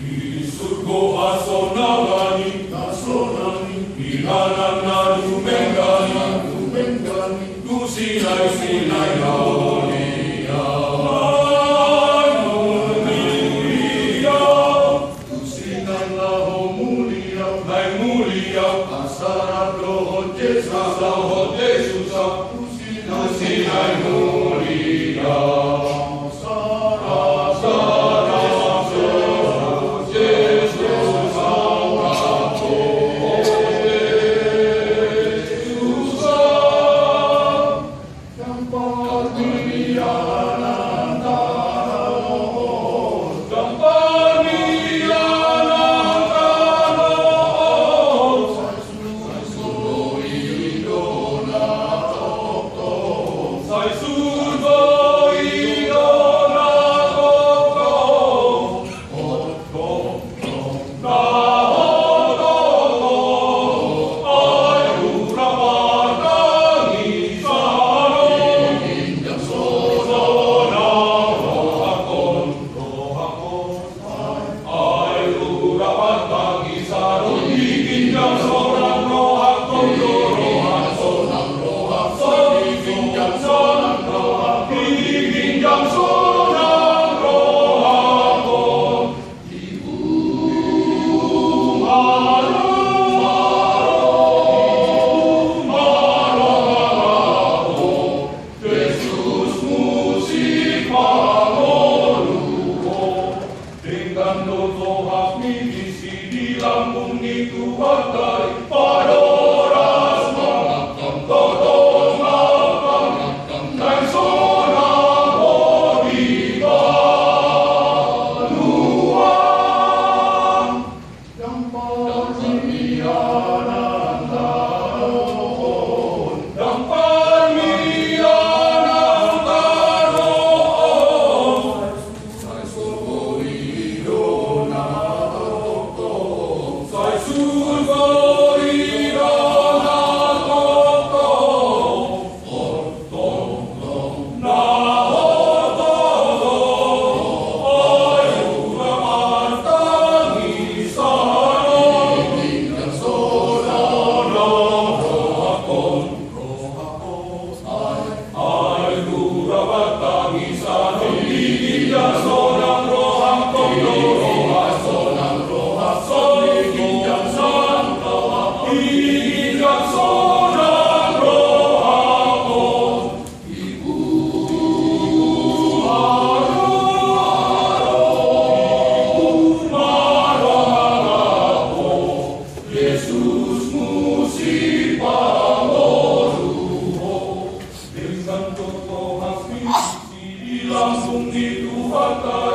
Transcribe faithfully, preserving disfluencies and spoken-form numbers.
Di surgo hasonangan i, hasonangan i, di inganan na dumenggan i, dumenggan i, tu Sinai, Sinai na mulia, na mulia. Tu Sinai laho mulia, na mulia. Asa rap dohot Jesus, asa rap dohot Jesus, tu Sinai, Sinai mulia. Asa rap, asa rap Jesus, Jesus, asa rap dohot Jesus. Denggan do tohas ni disi di lambung ni Tuhanta i, padoras ma, naeng sonang ho di banua. Jesus, musik pangolu ho. Denggan do tohas ni disi di lambung ni Tuhanta